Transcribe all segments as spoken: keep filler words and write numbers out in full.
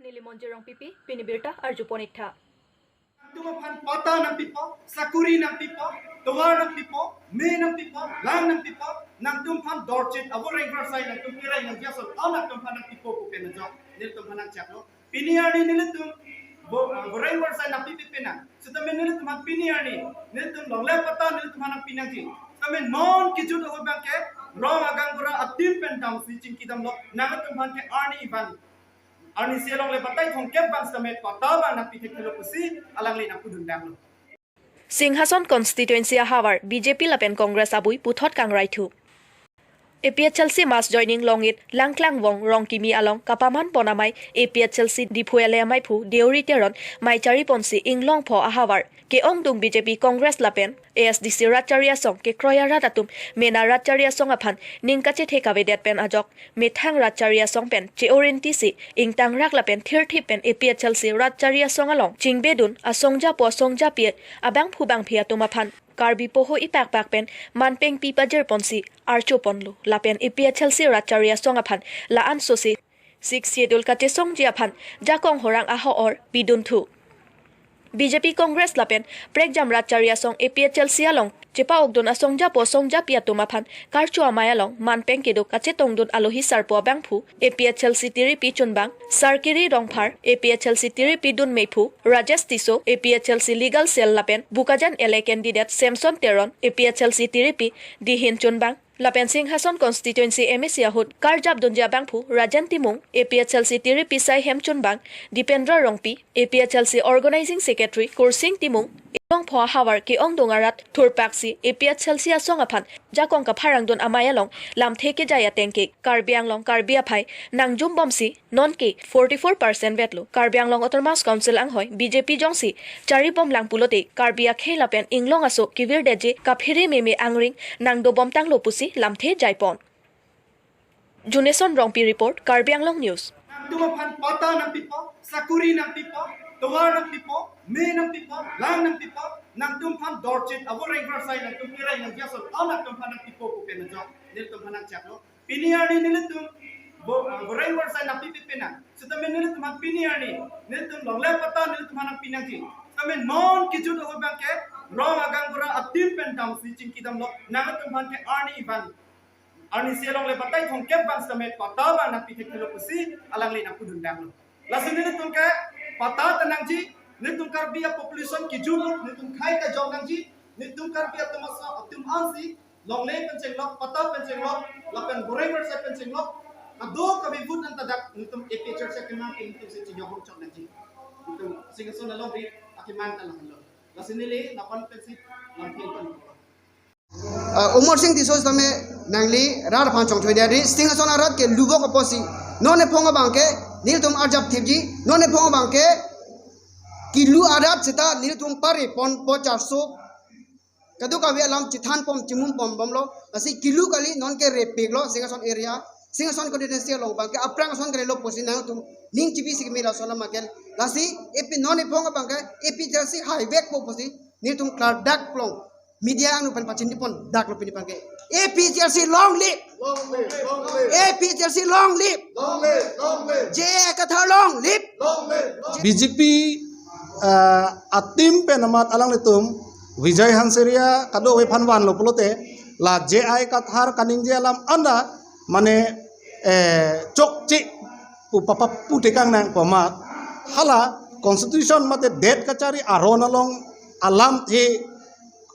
Neli Monjir Rongpipi, pini birta arjupon iktha. Nangtum aphan patta nangpipo, sakuri nangpipo, tovar nangpipo, me nangpipo, lang nangpipo, nangtum aphan dorchit avo rengvar sai nangtum kereng nangjason, a nangtum aphan nangpipo pu pen ajok, nelitum aphan nangchaklo. Pini arni nelitum bo-, ah, boreng borsai nangpipi penang. Sitame nelitum aphan pini arni, nelitum longle patta nelitum aphan nangpi nangji. Sitame non kejut ahut abangke, rong agang bura atim pen damsi chingki damlo, nangtum aphan ke arni ivan. Arnisi alongle patta ithongkep abang sitame patta abang nangpi thekthelo pusi, alangli nangpudun damlo. Singhason constituency ahavar B J P lapen Congress abui puthot kangraithu. A P H L C mass joining longit Langklangvong Rongkimi along kapaman pon amei A P H L C Diphu L A amaiphu Deuri Teron mei chari ponsi Inglongpho ahavar ke-ongdung B J P Congress lapen A S D C rat chari asong kekroi arat atum mena rat chari asong aphan ning kachethe kavedet pen ajok methang rat chari asong pen che-orinti si ingtangrak lapen thirthip pen A P H L C rat chari asong along chingbedun asongjapo asongjapi abangphu bangphi atum aphan Karbi poho ipakpak pen manpeng pi pajir ponsi archo ponlo lapen A P H L C rat chari asong aphan la-an sosi Sixth Schedule kachesongji aphan jakong horang ahor pidunthu. B J P Congress lapen prekjam rat chari asong A P H L C along chepa-okdun asongjapo asongjapi atum aphan karcho amei along manpeng kedo kachetongdun alohi sarpo abangphu A P H L C tiripi chunbang Sarkiri Rongphar, A P H L C tiripi dunmeiphu Rajesh Tisso, A P H L C legal cell lapen Bokajan L A candidate Samson Teron, A P H L C tiripi dihin chunbang lapen Singhason constituency M A C ahut karjap dunji abangphu Rajen Timung, A P H L C tiripi saihem chunbang Dipendra Rongpi, A P H L C organizing secretary Kursing Timung, Inglongpho ahavar ke-ongdung arat thurpaksi A P H L C asong aphan jakong kapharangdun amei along lamthe kejai ateng ke Karbi Anglong Karbi aphai nangjum bomsi nonke forty-four percent vetlo. Karbi Anglong Autonomous Council anghoi B J P jongsi chari bomlang pulote Karbi akhei lapen Inglong aso kevirdetji kaphere meme angring nangdo bomtanglo pusi lamthe jaipon. Juneson Rongpi report, Karbi Anglong News. Nangtum aphan patta nangpipo, sakuri nangpipo, tovar nangpipo, me nangpipo, lang nangpipo, nangtum aphan dorchit avo rengvar sai nangtum kereng nangjason, a nangtum aphan nangpipo pu pen ajok, nelitum aphan nangchaklo. Pini arni nelitum bo-, ah, boreng borsai nangpipi penang. Sitame nelitum aphan pini arni, nelitum longle patta nelitum aphan nangpi nangji. Sitame non kejut ahut abangke, rong agang bura atim pen damsi chingki damlo, nangtum aphan ke arni ivan. Arnisi alongle patta ithongkep abang sitame patta abang nangpi thekthelo pusi, alangli nangpudun damlo. Lasi nelitum ke patta ta nangji, nelitum Karbi apopulation kejut, nelitum khei kajok nangji, nelitum Karbi atum aso, atum ansi, longle pen chenglok, patta pen chenglok, lapen boreng borsai pen chenglok, kadokave vote nangtadak nelitum A P H L C akemang ke nelitum si chejok chok nangji. Nelitum Singhason along ri akemang ta lahenlo. Lasi neli lapen pensi lamthe pen. Ah, Umar Sing Tisso sitame nangli rat aphan chongchoi dia ri, Singhason arat ke lubok apotsi non ephong abangke nelitum arjap thipji, non ephong abangke kelu arat seta nelitum pare ponpo charso kadokave alam chethan pom chimum pom bomlo, lasi kelu kali nonke repiklo Singhason area, Singhason constituency along abangke aphrang ason kalilo pusi nangtum ning chipi si kemela solam akel, lasi A P non ephong abangke A P H L C haivekpo pusi nelitum klardak plong media angno pen pachini pondaklo pini abangke. A P H L C long live! Long live, long live. A P H L C long live! Long live, long live. J I Kathar long live! Long live, long live. B J P, ah, atim pen amat alanglitum Vijay Hansaria kadokave aphan vanlo pulote la J I Kathar kaningje alam anta mane, eh, chokche pu papa pu tekang nangpo amat hala constitution mate det kachari aron along alamthe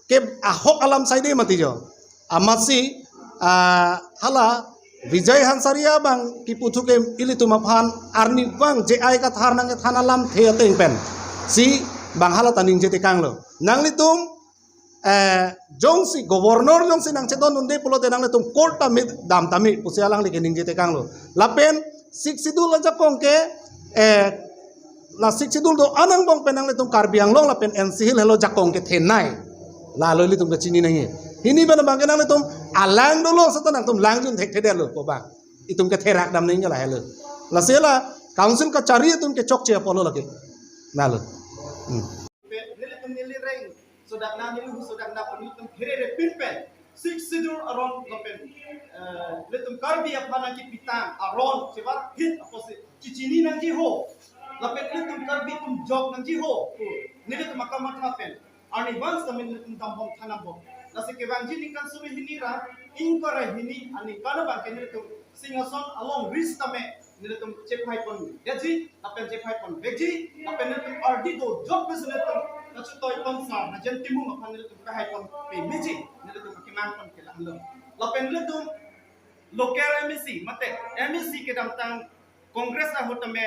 ke ahok alam saide mati jo. Amatsi, ah, hala Vijay Hansaria abang kipu thu ke ilitum aphan arnivang J I Kathar nangkethan alamthe ateng pensi bang hala ta ningje tekanglo. Nanglitum, eh, jongsi governor jongsi nangchedondunde pulote nanglitum court ta me dam tame pusi alangli ke ningje tekanglo. Lapen Sixth Schedule ajakong ke, eh, la Sixth Schedule do-an angbong pen nanglitum Karbi Anglong lapen N C Hills helo jakong kethenei. Lalo ilitum kachini nangji. Pini pen abangke nanglitum alang dolo seta nangtum langjun thekthedetlo pu abang. Itum ketherak dam nangji lahelo. Lasi la council kachari atum ke chokche apotlo lake. Lalo. Hmm. Nelitum neli reng sodakna neli hu sodakna pu nelitum pherere pin pen Sixth Schedule aron lapen, eh, nelitum Karbi aphan nangkepitang aron chevar hit apotsi kechini nangji ho. Lapen ilitum Karbi atum jok nangji ho pu nelitum akamatha pen arnivang sitame nelitum dambom thanbom. Lasi kevangji ningkan suri hini ra ingkoi ra hini aningkan abang ke nelitum Singhason alongri sitame nelitum chephai pon detji, lapen chephai pon vekji, lapen nelitum ardi do jok pen si nelitum kachetoi pon sa Rajen Timung aphan nelitum pehai pon pemeji, nelitum akemang pon kelang lo. Lapen nelitum local M A C, mate M A C kedamtang Congress ahut tame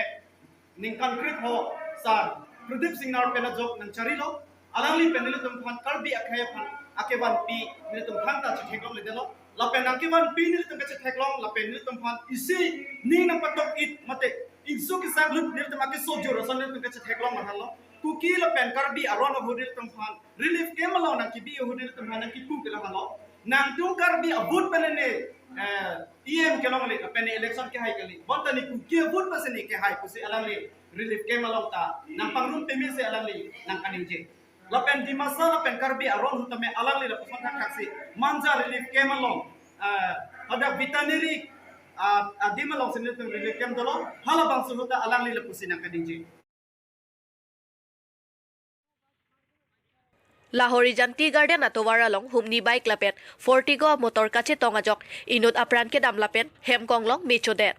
ningkan krip ho sar Pradip Singnar pen ajok nangcharilo. Alangli pen nelitum aphan Karbi akhei aphan akevanpi nelitum aphan ta chetheklongledetlo. Lapen nangkevanpi nelitum kachetheklong, lapen nelitum aphan isi ning nangpatok-it mate inso kisaklut nelitum akesojur ason nelitum kachetheklong mahanlo. Kuki lapen Karbi aron ahut nelitum aphan relief camp along nangkebi ahut nelitum aphan nangkipu kelang halo. Nangtum Karbi a-vote pen ne, eh, E M kelongle, pen ne election kehai kali. Bonta ne Kuki a-vote pensi ne kehai pusi alangli relief camp along ta nangpangrum pemesi alangli nangkaningje. Lapen Dimasa lapen Karbi aron ahut tame alangli lapuson thakthak si Manja relief camp along, eh, pada veterinary, ah, adim alongsi nelitum relief camp dolo, halabangso ahut ta alangli lapusi nangkaningje. Lahorijan Tea Garden atovar along humni bike lapen Fortigo motor kachetong ajok inut apran kedam lapen hem konglong mechodet.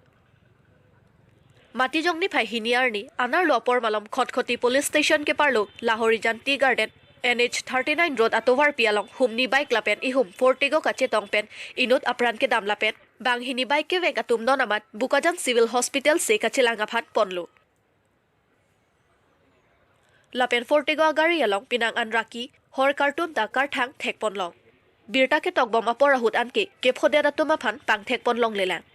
Matijong niphai hini arni anerlo apor malom Khatkhati Police Station keparlo Lahorijan Tea Garden N H thirty-nine road atovarpi along humni bike lapen ihum Fortigo kachetong pen inut apran kedam lapen banghini bike kevek atum non amat Bokajan Civil Hospital si kachelang aphan ponlo. Lapen Fortigo agari along pinang an raki, hor kartun ta karthang thekponlong. Birta ketokbom apor ahut anke kephodet atum aphan pangthekponlonglelang.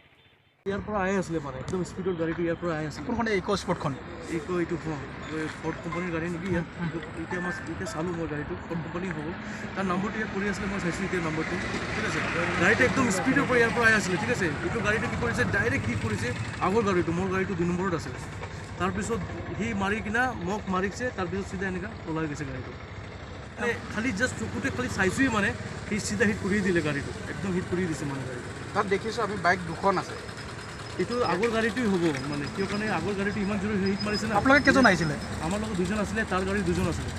ইয়াৰ পৰা আহি আছিলে মানে একদম স্পীডত গাড়ীটো ইয়াৰ পৰা আহি আছিলে। কোনখন এই ইক' স্পৰ্টখন? এইটো এইটো ফৰ্ড, এই ফৰ্ড কোম্পানীৰ গাড়ী নেকি ইয়াত? এইটো এতিয়া মই এতিয়া চালোঁ মই গাড়ীটো ফৰ্ড কোম্পানী হ'ব। তাৰ নম্বৰটো ইয়াত পৰি আছিলে, মই চাইছোঁ এতিয়া নম্বৰটো, ঠিক আছে। গাড়ীটো একদম স্পীডৰ পৰা ইয়াৰ পৰা আহি আছিলে, ঠিক আছে। এইটো গাড়ীটো কি কৰিছে, ডাইৰেক্ট হিট কৰিছে আগৰ গাড়ীটো, মোৰ গাড়ীটো দুই নম্বৰত আছিলে। তাৰপিছত সি মাৰি কিনা মোক মাৰিছে, তাৰপিছত চিধা এনেকা পলাই গৈছে গাড়ীটো। মানে খালি জাষ্ট চকুতে খালি চাইছোৱেই মানে, সি চিধা হিট কৰি দিলে গাড়ীটো, একদম হিট কৰি দিছে মানে গাড়ীটো। তাত দেখিছোঁ আমি বাইক দুখন আছে। এইটো আগৰ গাড়ীটোৱেই হ'ব মানে, কিয় কাৰণে আগৰ গাড়ীটো ইমান জোৰে হিট মাৰিছে না। আপোনালোকে কেইজন আহিছিলে? আমাৰ লগত দুজন আছিলে, তাৰ গাড়ী দুজন আছিলে।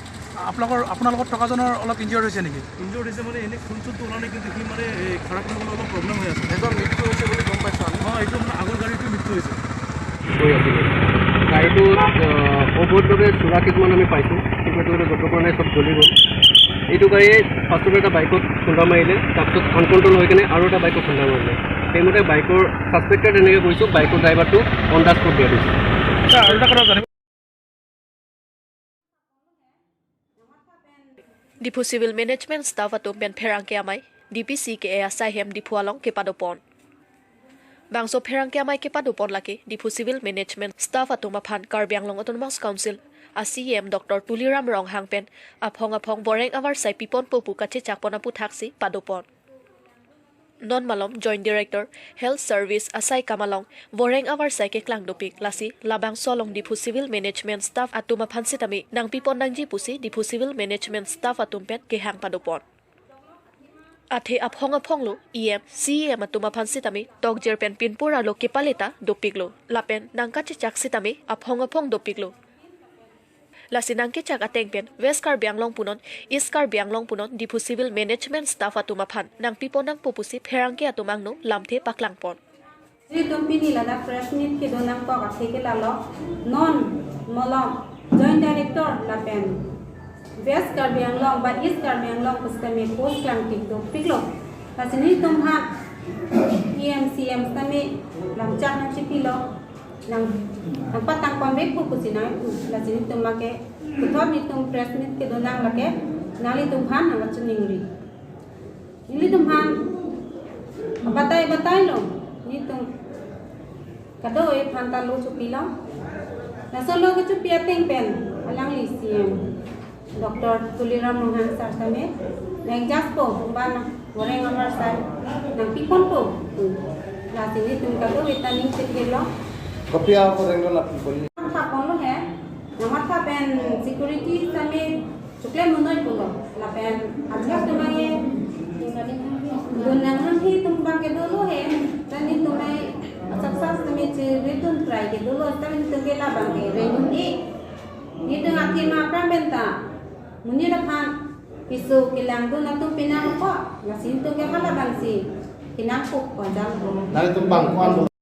আপোনালোকৰ আপোনাৰ লগত থকাজনৰ অলপ ইনজিয়ৰ্ড হৈছে নেকি? ইনজিয়ৰ্ড হৈছে মানে এনে খুন চুনটো ওলোৱা নাই, কিন্তু সি মানে এই খাৰা খাবলৈ অলপ প্ৰব্লেম হৈ আছে। এজন মৃত্যু হৈছে বুলি গম পাইছোঁ আমি। হয়, এইটো মানে আগৰ গাড়ীটো মৃত্যু হৈছে। হৈ আছিলে। গাড়ীটো অ, অবৈধভাৱে চুৰা কিছুমান আমি পাইছোঁ, কিন্তু এইটো য'ত পৰা নাই চব জ্বলি গ'ল। এইটো গাড়ীয়ে ফাৰ্ষ্টতে এটা বাইকত খুন্দা মাৰিলে, তাৰপিছত আনকণ্ট্ৰল হৈ কেনে আৰু এটা বাইকত খুন্দা মাৰিলে। সেইমতে বাইকৰ ছাছপেক্টেড এনেকৈ কৰিছোঁ, বাইকৰ ড্ৰাইভাৰটো অন দ্য স্পট দিয়া দিছে। ছাৰ, আৰু এটা কথা জানিব Diphu Civil Management Staff atum pen pherangke amei D P C ke asai hem Diphu along kepadopon. Bangso pherangke amei kepadopon lake Diphu Civil Management Staff atum aphan Karbi Anglong Autonomous Council a C E M Doctor Tuliram Ronghang pen aphong aphong boreng avarsai piponpo pu kachechakpon aputhaksi padopon. Non malom Joint Director Health Service asai kam along boreng avarsai keklang dopik, lasi labangso along Diphu Civil Management Staff atum aphan sitame nangpipon nangji pusi Diphu Civil Management Staff atum pen kehang padopon. Athe aphong aphong lo E M, C E M atum aphan sitame tokjir pen pinpur arlo kepaleta dopiklo, lapen nangkachechak sitame aphong aphong dopiklo. Lasi nangkechak ateng pen West Karbi Anglong punon, East Karbi Anglong punon, Diphu Civil Management Staff atum aphan nangpipon nangpo pusi pherangke atum angno lamthe paklangpon. Nelitum pini ladak press meet kedo nangkok athe ke lalo, non malom Joint Director lapen West Karbi Anglong ba East Karbi Anglong pusitame post klangtik dopiklo. Lasi nelitum ha E M C M sitame lamchak nangchipilo. Nang nangpatang pon vekpo pusi nang, lasi nelitum make puthot nelitum press meet kedo nang lake nanglitum aphan nangkachiningri. Nelitum aphan batai batailo, nelitum kadokave aphan ta lo chopilo. Laso lo kechopi ateng pen alangli C E M Doctor Tuliram Ronghang sir sitame nang jaspo, ba nang boreng avarsai nangpiponpo. Lasi nelitum kadokave ta ning chethelo. Kopi aboreng lo nangpipon? Nangpipon lo he. Nangmatha pen security sitame chokle monoi pulo. Lapen ajak tumai dun nanghanghe atum abang ke dolo he. Tani tumai asap sap sitame Chiri tun try kedolo, seta nelitum ke labang ke reng un-e. Nelitum athema aphrang pen ta monit aphan piso kelangdun atum pinang kok, lasi nelitum ke halabangsi kenang kok pajal ko. Nanglitum bang ko-an